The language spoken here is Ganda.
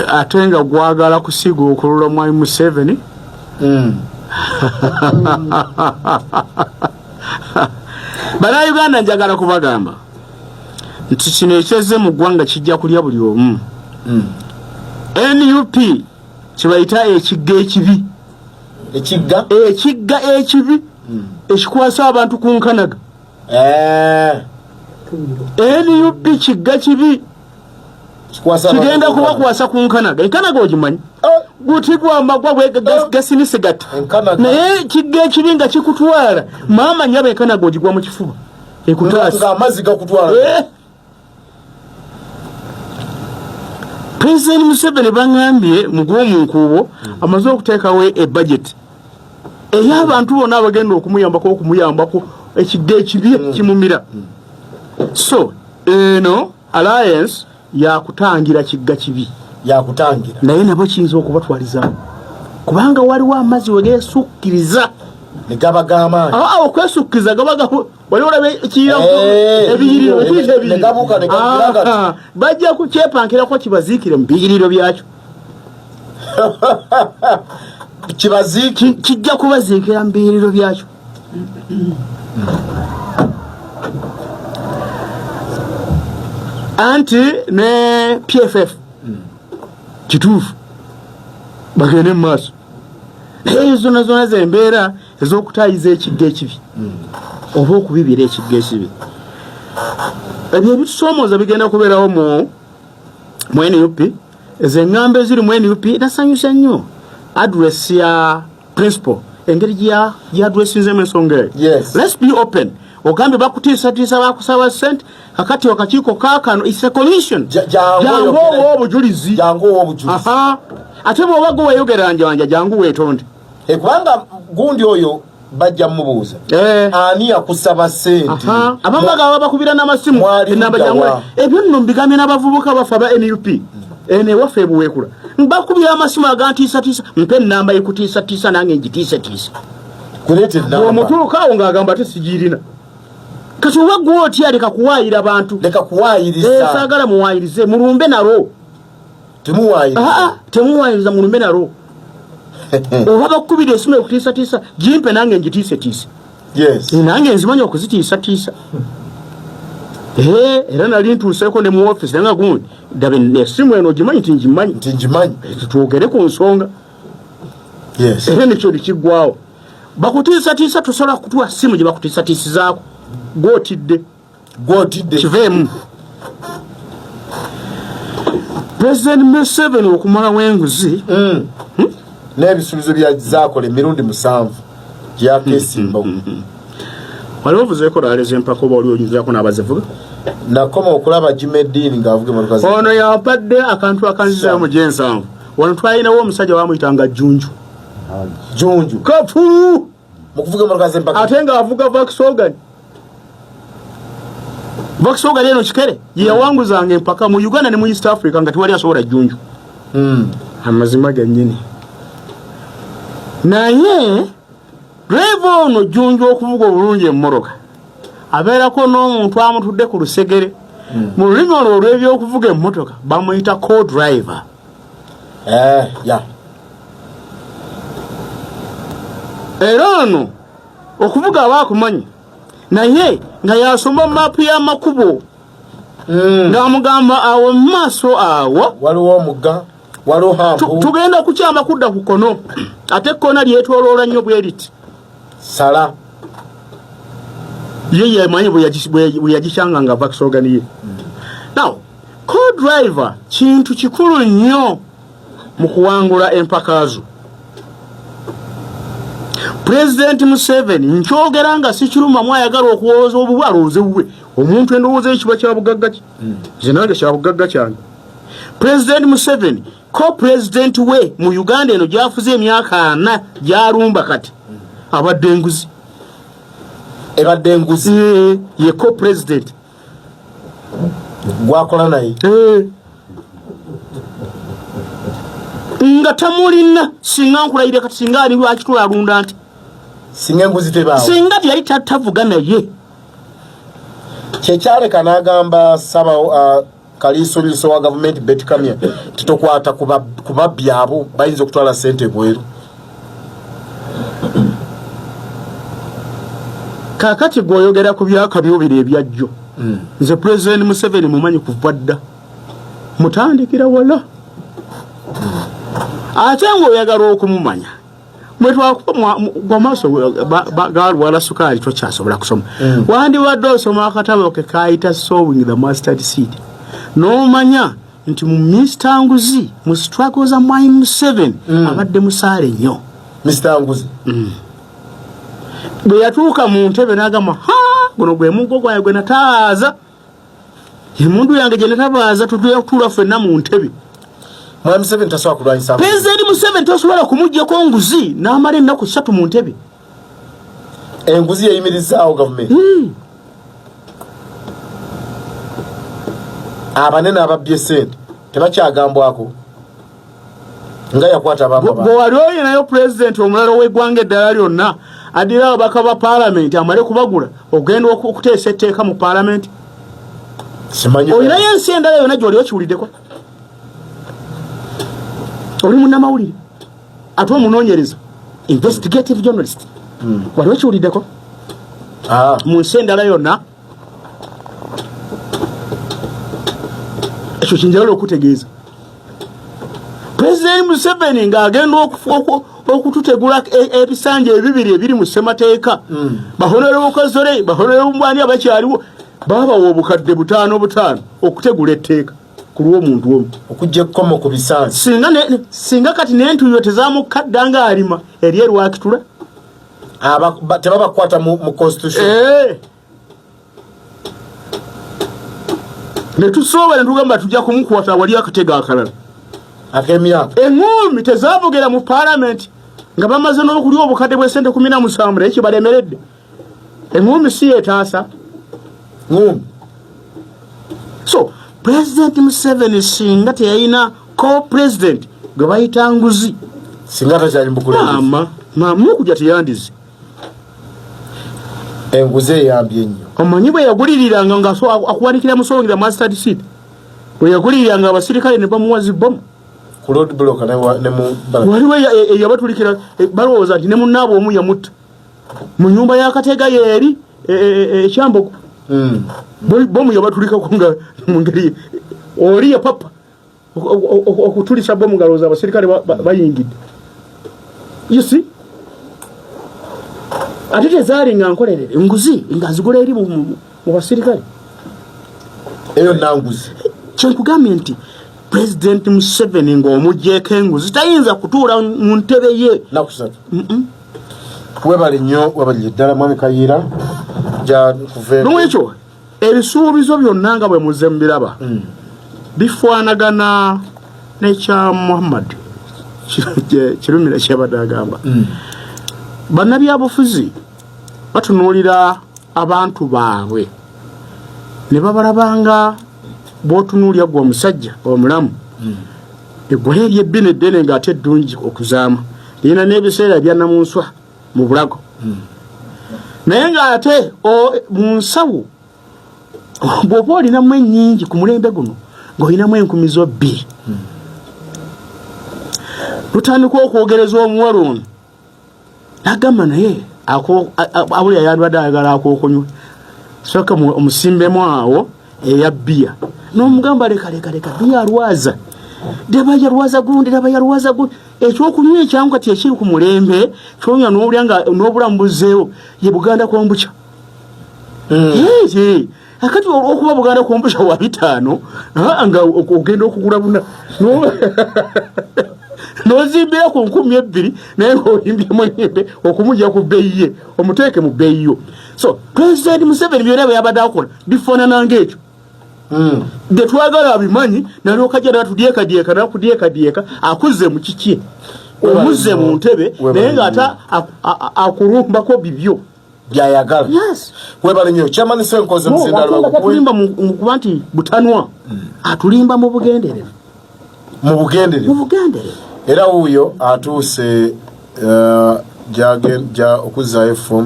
Ate nga gwagala kusiga okulula mwami Museveni. Bannayuganda, njagala kubagamba nti kino ekyezze mu ggwanga kijja kulya buli omu. NUP kyebayita ekigga ekibi. Ekigga? Ekigga ekibi ekikwasa abantu ku nkanaga. NUP kigga kibi, kigenda kubakwasa ku nkanaga. Enkanaga ogimanyi? Guti gwamagwa gasinise gati, naye kigga ekibi nga kikutwala. Maama nyaba, enkanaga ogigwa mu kifuba ekutaasa. Amazzi gakutwala. President Museveni baŋambye mu gw'omunkuubo amaze okuteekawo ebudget ey'abantu bonna abagenda okumuyambako ekigga ekibi kimumira. So eno alliance yakutangira kigga kibi. Yakutangira. Naye nabo kiyinza okubatwalizaamu, kubanga waliwo amazzi we geesukkiriza ne gaba g'amaanyi. Okwesukkiriza gaba wali olaba ebiyiriro. Ne gabuuka ne gagira gati. Bajja kukyepankirako kibaziikire mu biyiriro byakyo. Kibaziiki. Kijja kubaziikira mu biyiriro byakyo. Anti ne PFF kituufu bagende mu maaso, naye ezo zona zona zembeera ez'okutayiza ekigga ekibi oba okubibira ekigga ekibi. Ebyo ebitusoomooza bigenda kubeerawo mu NUP. Ezo eŋŋambo eziri mu NUP nasanyusa nnyo address ya principal, engeri gyaddressinzemu ensonga eyo. Let's be open. Ogambye bakutiisatiisa, bakusaba sente. Kakati akakiiko kaakano is a commission. Jangu jangu oyogere. Owa obujulizi. Jangu owa obujulizi. Aha. Ate bw'oba gwe weyogera njanja, jangu weetonde. Kubanga gundi oyo bajja mubuuza ani yakusaba sente. Aha. Abamu bagaba bakubira n'amasimu. Mwali enamba ludda jangu wa? Ebyo nno mbigambye n'abavubuka baffe aba NUP eno ewaffe ebuweekula, bakubira amasimu agantiisatiisa, mpe enamba ekutiisatiisa nange ngitiisetiisa. Kuleeta enamba. Bw'omutuuka awo ng'agamba ate sigirina. Kati oba gwe otya? Leka kuwaayira bantu. Leka kuwaayiriza. Saagala muwaayirize, mulumbe nalwo. Temuwaayiriza. Aa, temuwaayiriza, mulumbe nalwo. Oba bakubira esimu ekutiisatiisa, gimpe nange ngitiisetiise. Nange nzimanyi okuzitiisatiisa. Era nali ntuuseeko ne mu office nanga gundi dabe esimu eno ogimanyi nti ngimanyi. Nti ngimanyi. Twogere ku nsonga. Era nekyo nekiggwawo. Bakutiisatiisa, tosobola kutuwa simu gye bakutiisatiisizaako, gwotidde. Gwotidde. Kiveemu. President Museveni okumalawo enguzi N'ebisuubizo bya zakola emirundi 7 gyakesimbawo. Wali ovuzeeko rally z'empaka oba oli oyinzirako n'abazivuga? Nakoma okulaba Jimedini ng'avuga emotoka Ono yampadde akantu akanzizaayo mu gyensanvu. Wano twalinawo omusajja bamuyitanga Junju. Junju. Kafulu. Mu kuvuga emotoka z'empaka. Ate ng'avuga Volkswagen. Volkswagen eno kikere ye yawanguzanga empaka mu Uganda ne mu East Africa, nga tewali asobola Junju. Amazima gennyini. Naye driver ono Junju okuvuga obulungi emmotoka abeerako n'omuntu amutudde ku lusegere. Mu lulimi olwo olw'ebyokuvuga emmotoka bamuyita co-driver. Era ono okuvuga aba akumanyi, naye nga yasoma maapu y'amakubo ng'amugamba awo mu maaso awo waliwo omugga, waliwo hampu. Tugenda kukyama kudda ku kono, ate ekkona lyetoloola nnyo bwe riti. Sala. Ye yemanyi bwe yagikyanga nga Volkswagen ye. Now, co-driver kintu kikulu nnyo mu kuwangula empaka zo. Pulezidenti Museveni, nkyogera nga sikirumamu, ayagala okuwooza obubu alowooze bubwe. Omuntu endowooza ye kiba kya bugagga ki, nze nange kya bugagga kyange. Pulezidenti Museveni ko pulezidenti we mu Uganda eno gyafuze emyaka 40 gyalumba kati abadde enguzi. Ebadde enguzi. Ye ko pulezidenti gwakola naye. Nga tamulina, singa nkulayire kati singa ali lwaki tulalunda nti singa enguzi tebaawo. Singa teyali tavuga naye. Kyekyaleka n'agamba saba Kaliisoliiso wa gavumenti Beti Kamya titokwata ku babbi abo bayinza okutwala ssente ebweru. Kakati gweoyogera ku byakabyobiri ebyajjo, nze Pulezidenti Museveni mumanyi kuva dda, mutandikira wala, ate ng'oyagala okumumanya mwetwakuba amaaso galwala sukaali, tokyasobola kusoma. Wandibadde osoma akatabo ke kayita Sowing the Mustard Seed, n'omanya nti mu Mr Nguzi, mu struggle za Mwami Museveni, abadde musaale nnyo. Mr Nguzi. Bwe yatuuka mu ntebe n'agamba, "Ha, guno gwe muggo gwange gwe nataaza, emundu yange gye natabaaza, tutuula ffenna mu ntebe." Mwami Museveni tasobola kulwanyisa. Pulezidenti Museveni tosobola kumugyako nguzi n'amala ennaku 3 mu ntebe. Enguzi yeyimirizaawo gavumenti. Abanene ababbye sente tebakyagambwako nga yakwata abamba. Gwe wali olinayo pulezidenti omulala ow'eggwanga eddala lyonna addira ababaka ba paalamenti amale kubagula ogenda okuteesa etteeka mu paalamenti? Simanyi. Olinayo ensi endala yonna gy'oli okiwuliddeko? Oli munnamawulire ate omunoonyereza, investigative journalist, wali okiwuliddeko mu nsi endala yonna? Ekyo kinjagala okutegeeza. Pulezidenti Museveni ng'agenda okututegula ebisanja ebibiri ebiri mu ssemateeka, ba Honorable Kazore, ba Honorable Mbwani abakyaliwo, babawa obukadde butaano butaano okutegula etteeka ku lw'omuntu omu. Okujja ekkomo ku bisanja. Singa kati n'entuyo tezamukadda ng'alima eri erwakitula. Tebabakwata mu constitution. Eh. Ne tusooba ne tugamba tujja kumukwata wali akatego akalala. Ak'emyaka. Eŋŋumi tezavugera mu paalamenti nga bamaze n'okulya obukadde bw'esente 17, naye kibalemeredde. Eŋŋumi si yeetaasa. Ŋŋumi. So Pulezidenti Museveni singa teyalina co-president gwe bayita nguzi, singa takyali mubukulembeze. Maama, maama, okujja teyandize. Enguzi eyambye ennyo. Omanyi bwe yaguliriranga nga akuwanikira Musongira mustard seed, bwe yaguliriranga abasirikale ne bamuwa zibomu ku road block ne mu Waliwo eyabatulikira, balowooza nti ne munnaabwe omu yamutta mu nyumba ya Katega yeeri ekyambogo. Bomu yabatulikako nga mu ngeri oli yapapa okutulisa bomu ngalowooza abasirikale bayingidde. You see, ate tezaali nga nkolerere, nguzi nga zigula eri mu basirikale. Eyo nanguzi. Kyenkugambye nti Pulezidenti Museveni ng'omugyeko enguzi tayinza kutuula mu ntebe ye. Naku 3. Webale nnyo, webalire ddala mwami Kayiira ja kuve. Nolwekyo ebisuubizo byonna nga bwe muze mubiraba bifaanagana n'ekya Muhammad Kirumira kyabadde agamba. Bannabyabufuzi batunuulira abantu baabwe ne babalabanga bw'otunuulya gwe omusajja omulamu, eggwayo eryebbina eddene ng'ate eddungi okuzaama, lirina n'ebiseera ebyannamunswa mu bulago, naye ng'ate mu nsawo bw'oba olinamu ennyingi ku mulembe guno ng'olinamu enkumi zo 2, lutandika okwogereza omuwala ono nagamba naye abuli ayandibadde ayagala akokunywa, soka omusimbemu awo eya bbiya n'omugamba, "Leka, leka, leka, bbiya alwaza, deba yalwaza gundi, deba yalwaza gundi." Ekyokunywa ekyangu kati ekiri ku mulembe kyonywa n'olya nga n'obulamu buzzeewo ye Buganda kombucha. Akati olwokuba Buganda kombucha wa 500, nga ogenda okugula buna n'ozimbira ku 2000, naye ng'oyimbyemu enyimbe okumugya ku bbeeyi ye omuteeke mu bbeeyi yo. So President Museveni byonna bwe yabadde akola bifaanana ng'ekyo. Getwagala abimanyi nalyoka jja natudyekadyeka nakudyekadyeka akuzze mu kiki, omuzze mu ntebe, naye ng'ate akulumbako bibyo. Byayagala. Yes. Webale nnyo chairman Senkoze. Muzinda atulimba mu kuba nti butanwa, atulimba mu bugenderevu. Mu bugenderevu. Mu bugenderevu. Era wuuyo atuuse, ja okuzaayo fomu.